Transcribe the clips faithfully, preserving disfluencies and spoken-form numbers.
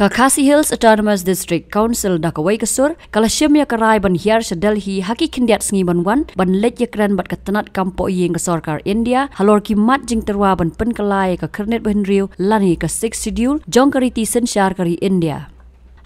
Ka Khasi Hills Autonomous District Council da kawei ka sur ka la shim ïa ka rai ban hiar sha Delhi ha ki khyndiat sngi ban wan ban leit ïakren bad ka tnat kam poh ïing ka sorkar India halor ki mat jingtyrwa ban pynkylla ïa ka khyrnit ba hynriew lane ka Sixth Schedule jong ka riti synshar ka ri India.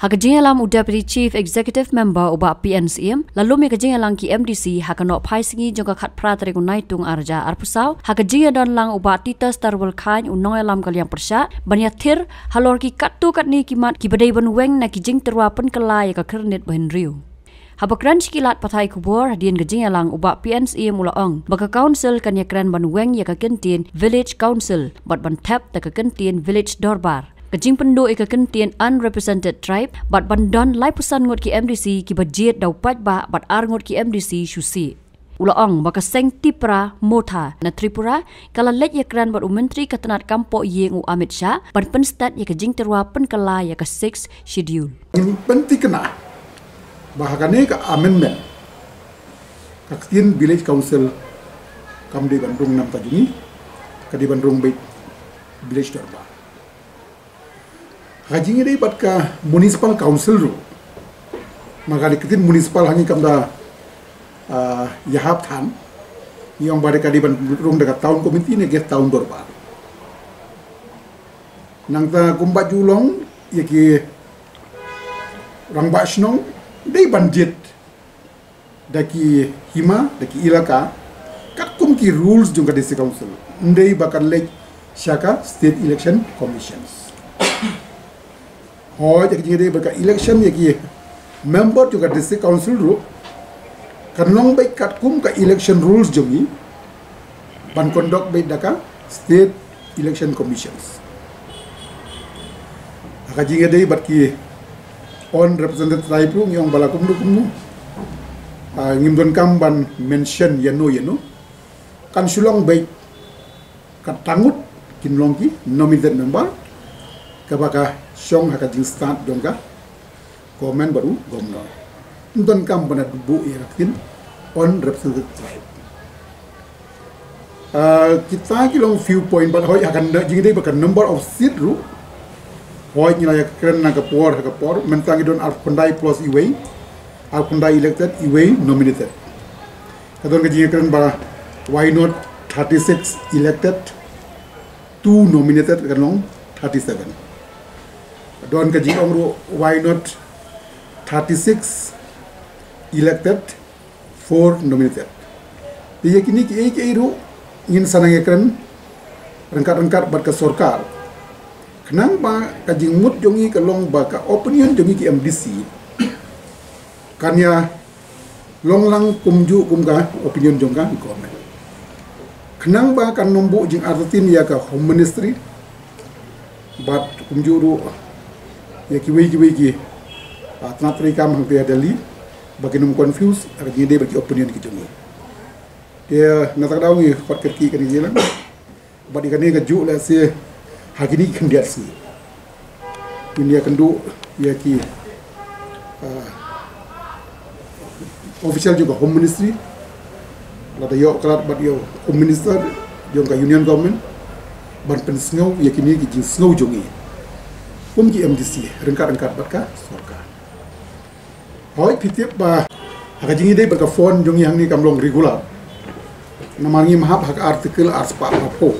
Ha ka jingïalam u Deputy Chief Executive Member u Bah P N Syiem la lum ïa ka jingïalang ki M D C ha ka nohphai sngi jong ka khatphra tarik u Naitung arhajar arphew saw ha ka jingïadon lang u Bah Titus Tarwal Chyne u nongïalam ka liang pyrshah ban ïathir halor ki katto katne ki mat kiba dei ban weng na ki jingtyrwa pynkylla ïa ka khyrnit ba hynriew. Haba kren sha ki lad pathai khubor hadien ka jingïalang u Bah P N Syiem u la ong ba ka Council kan ïakren ban weng ïa ka kyntien Village Council bad ban thep da ka kyntien Village Dorbar, ka jingpynduh ïa ka kyntien Unrepresented Tribe bad ban don laiphew san ngut ki M D C kiba jied da u paidbah bad ar ngut ki M D C shu sih. U la ong ba ka seng Tipra Motha na Tripura ka la leit ïakren bad u Myntri ka tnat kam poh ïing u Amit Shah ban pynstet ïa ka jingtyrwa pynkylla ïa ka Sixth Schedule. Ngin pynthikna ba ha kane ka amendment ka ktien Village Council kam dei ban rung na ka bynta jong ngi, ka dei ban rung beit Village Dorbar. Ha ka jingïadei bad ka Municipal Council ruh, ma ka dei ka ktien municipal ha ngi kam da, ah, ïahap than, ngi ong ba dei ka dei ban rung da ka Town Committee ne ka Town Dorbar. Nangta kumba ju long ïa ki rangbah shnong dei ban jied da ki hima, da ki ilaka, katkum ki rules jong ka District Council. Ym dei ba kan leit sha ka State Election Commissions. Hooid, ïa ka jingïadei bad ka election ïa ki member jong ka District Council ruh kan long beit katkum ka election rules jong ngi, ban conduct beit da ka State Election Commissions. Ha ka jingïadei bad ki unrepresented tribe ruh ngi ong ba la kumno kumno, ah, ngim donkam ban mention ïano ïano. Kan shu long beit kata ngut kin long ki nominated member kaba ka shong ha ka jingstad jong ka government bad u governor. Ym donkam ban da buh ïa ka ktien unrepresented tribe. Ah, kita ki long few point bad hooid ha ka jingïadei bad ka number of seat ruh. Hooid ngi la ïakren na ka por ha ka por, mynta ngi don arphew khyndai plus iwei, arphew khyndai elected, iwei nominated. Ka don ka jingïakren ba why not thirty-six elected, two nominated, kan long thirty-seven. Don ka jingong ruh why not thirty-six elected, four nominated. Te ïa kine kiei kiei ruh ngin sa nang ïakren ryngkat ryngkat bad ka sorkar. Khnang ba ka jingmut jong ngi ka long ba ka opinion jong ngi ki M D C kan ïa long lang kumjuh kum ka opinion jong ka government. Khnang ba kan ym buh jingartatien ïa ka Home Ministry bad kumjuh ruh ïa kiwei kiwei ki, ah, tnat treikam hangta ha Delhi ba kin ym confuse ha ka jingïadei bad ki opinion ki jong ngi. Te na kata ka daw ngi khot kyrkieh kane ka jingïalang. Bad ïa kane kajuh lehse ha kine ki khyndiat sngi ngin ïakynduh ïa ki, ah, official jong ka Home Ministry, lada ïoh khlad bad ïa u Home Minister jong ka Union Government ban pynsngew ïa kine ki jingsngew jong ngi kum ki M D C ryngkat ryngkat bad ka sorkar. Hooid, phi tip ba ha ka jingïadei bad ka phone jong ngi hangne kam long regular. Namar ngim hap ha ka article arspah arphew,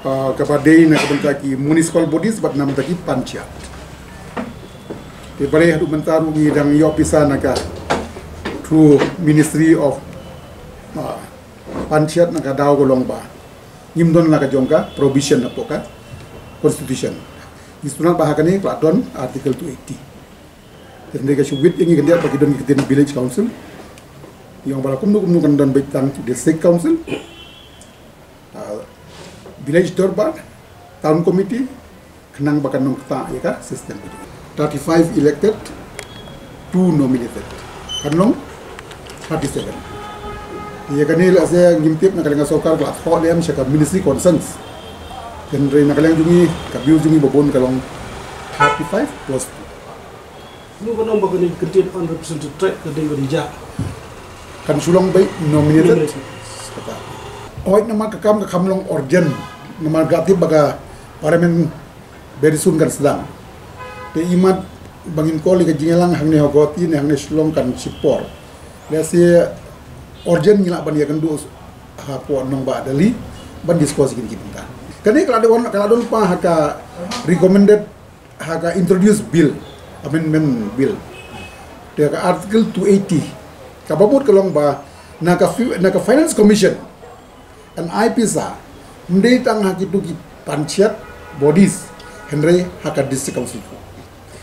ah, kaba dei na ka bynta ki municipal bodies bad na ka bynta ki panchayat. Te balei haduh mynta ruh ngi dang ïoh pisa na ka through Ministry of, ah, Panchayat, na ka daw ka long ba ngim don la ka jong ka provision hapoh ka Constitution. Ngi sngewtynnat ba ha kane ka la don Article two eighty. Te hynrei ka shu wit ïa ngi khyndiat ba ki don ki ktien Village Council. Ngi ong ba la kumno kumno kan don beit tang District Council, ah, Village Dorbar, Town Committee, khnang ba kan nongktah ïa ka system. Thirty-five elected, two nominated. Kan long thirty-seven. Ïa kane lehse ngim tip na ka liang ka sorkar ka la thoh lem sha ka ministry concerns. Hynrei na ka liang jong ngi, ka view jong ngi ba bun ka long thirty-five plus two. Kumno ka long ba kane ka ktien unrepresented tribe ka dei ban jah? Kan shu long beit nominated. Nominated. Kata. Hooid, namar ka kam ka kham long urgent. Namar ka tip ba ka parliament very soon kan sdang. Te imat ba ngin call ïa ka jingïalang hangne ha Guwahati ne hangne Shillong kan shipor. Lehse urgent ngi lah ban ïakynduh hapoh nongbah Delhi ban discuss ïa kine ki bynta. Kane ka la don, ka la don pa ha ka recommended, ha ka introduce bill, amendment bill. Te ka Article two eighty kaba mut ka long ba na ka fi-, na ka Finance Commission yn ai pisa ym dei tang ha kitu ki panchayat bodies, hynrei ha ka District Council.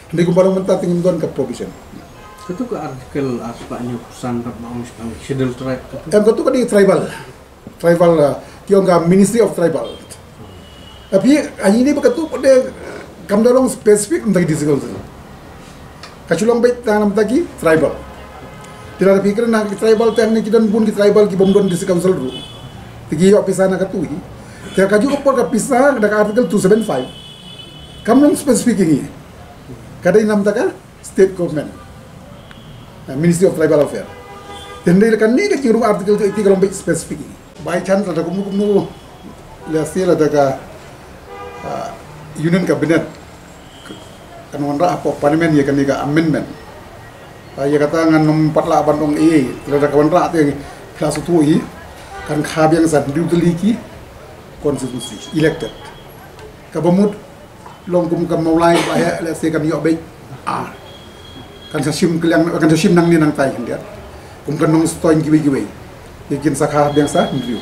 Hynrei kumba long mynta te ngim don ka provision. Katu ka article ar spah hynñiew phew san kaba ong shaphang Schedule Tribe katu. Em, katu ka dei tribal. Tribal, uh, ki ong ka Ministry of Tribal. Tapi ha ine ba katu pat de kam da long specific na ka District Council. Ka shu long beit tang na ka tribal. Te lada phi kren na ka tribal te hangne ki don bun ki tribal ki bym don District Council ruh. Te ki ïoh pisa na katu hi. Te kajuh ka por ka pisa na ka Article two seven five kam long specific ïa ngi. Ka dei na ka State Government, uh, Ministry of Tribal Affairs. Te hynrei lada kane ka jingrung Article two eighty ka long beit specific. By chance lada kumno kumno, lehse lada ka, uh, Union Cabinet kan wanrah hapoh Parliament ïa kane ka amendment. Uh, ïa kata ngan ym pat lah ban ong ei ei, lada ka wanrah te phi la sngewthuh hi, kan kha biang sa hynriew tylli ki constituency elected. Kaba mut long kum ka Mawlai ba heh, lehse kan ïoh beit ar. Kan sa shim kylliang, kan sa shim nangne nangtai khyndiat. Kum ka Nongstoiñ kiwei kiwei. Ïa kin sa kha biang sa hynriew.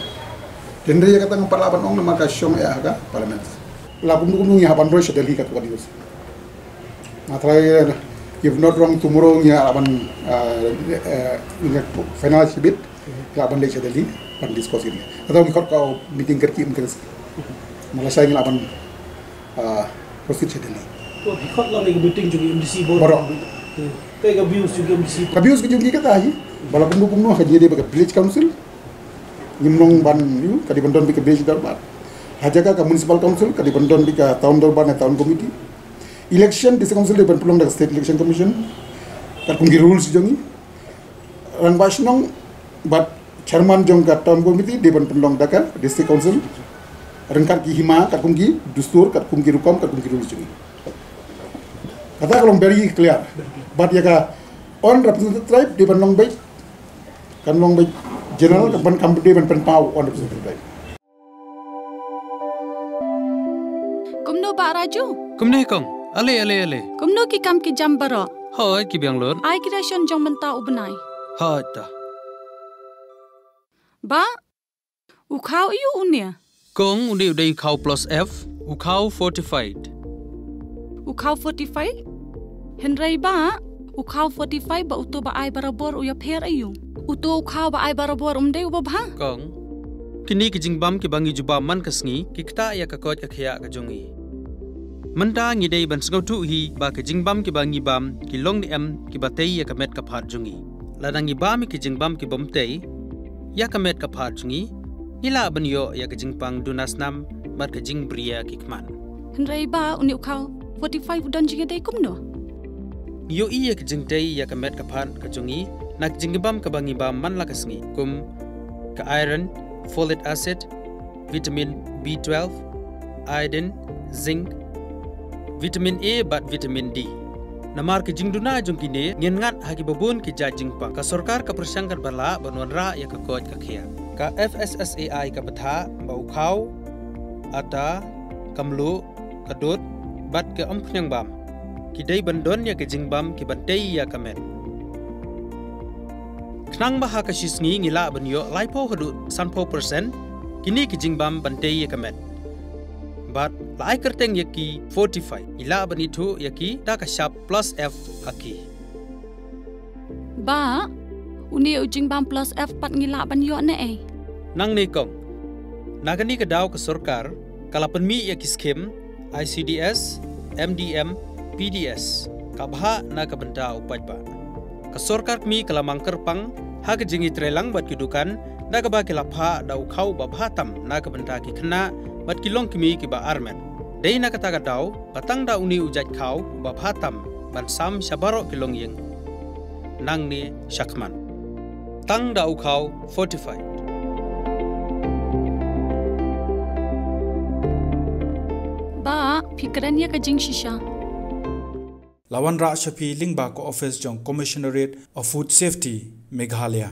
Te hynrei ïa kata ngam pat lah ban ong namar ka shong eh ha ka Parliament. La kumno kumno ngi hap ban roi sha Delhi katu ka news. Nga tharai, if not wrong, tomorrow ngi hap ban, uh, uh, ngi hap finalize bit. Ngi hap ban leit sha Delhi ban discuss ïa kata. Kata ngi khot ka meeting kyrkieh mynta ka sngi. Namar lashai ngi lah ban, ah, proceed sha Delhi. To, phi khot lang ïa ka meeting jong ki M D C board. Baroh. Hmm. Kaei ka views jong ki M D C? Ka views ka jong ki kata hi ba la kumno kumno ha ka jingïadei bad ka Village Council, ngim long ban, ïoh, ka dei ban don beit ka Village Dorbar. Ha jaka ka Municipal Council ka dei ban don beit ka Town Dorbar ne Town Committee. Election District Council dei ban pynlong da ka State Election Commission katkum ki rules jong ngi. Rangbah shnong bad chairman jong ka Town Committee dei ban pynlong da ka District Council ryngkat ki hima, katkum ki dustur, katkum ki rukom, katkum ki rules jong ngi. Kata ka long very clear. Bad ïa ka unrepresented tribe dei ban long beit, kan long beit general, kan ban, kan dei ban pynpaw unrepresented tribe. Kumno Bah Raju? Kumne kong. Ale, ale, ale. Kumno ki kam ki jam baroh? Hooid, ki biang lut. Ai ki ration jong mynta u bnai. Hooid ta. Bah, u khaw aiu une? Kong, une u dei u khaw plus F, u khaw fortified. U khaw fortified? Hynrei Bah, u khaw fortified bad uto ba ai barabor u ïapher aiu? Uto u khaw ba ai barabor um dei uba bha? Kong, kine ki jingbam kiba ngi jubab man ka sngi ki ktah ïa ka koit ka khiah ka jong ngi. Mynta ngi dei ban sngewthuh hi ba ki jingbam kiba ngi bam ki long ne em kiba tei ïa ka met ka phad jong ngi. Lada ngi bam ïa ki jingbam ki bym tei ïa ka met ka phad jong ngi, ngi lah ban ïoh ïa ka jingpang duna snam bad ka jingbriew ki khmat. Hynrei Bah, une u khaw forty-five u don jingïadei kumno? Ngi ïohi ïa ka jingtei ïa ka met ka phad ka jong ngi na ka jingbam kaba ngi bam man la ka sngi, kum ka iron, folic acid, vitamin B twelve, iodine, zinc, vitamin A bad vitamin D. Namar ka jingduna jong kine, ngin ngat ha kiba bun ki jait jingpang. Ka sorkar ka pyrshang katba lah ban wanrah ïa ka koit ka khiah. Ka F S S A I ka batai ba u khaw, ata, ka mluh, ka dud bad ka umphniang bam ki dei ban don ïa ka jingbam kiban tei ïa ka met. Khnang ba ha ka shi sngi ngi lah ban ïoh laiphew haduh sanphew percent kine ki jingbam ban tei ïa ka met. Bad la ai kyrteng ïa ki fortified, ngi lah ban ithuh ïa ki da ka shap plus F ha ki. Bah, une u jingbam plus F pat ngi lah ban ïoh ne ei? Nangne kong. Na kane ka daw ka sorkar ka la pynmih ïa ki skim I C D S, M D M, P D S, ka bhah na ka bynta u paidbah. Ka sorkar kmie ka la mang kyrpang ha ka jingïatreilang bad ki dukan da kaba ki la phah da u khaw ba bha tam na ka bynta ki khynnah bad ki longkmie kiba armet. Dei na kata ka daw ba tang da une u jait khaw ba bha tam ban sam sha baroh ki longïing nangne shakhmat. Tang da u khaw fortified. Bah, phi kren ïa ka jingshisha. la wanrah sha phi lyngba ka office jong Commissionerate of Food Safety, Meghalaya.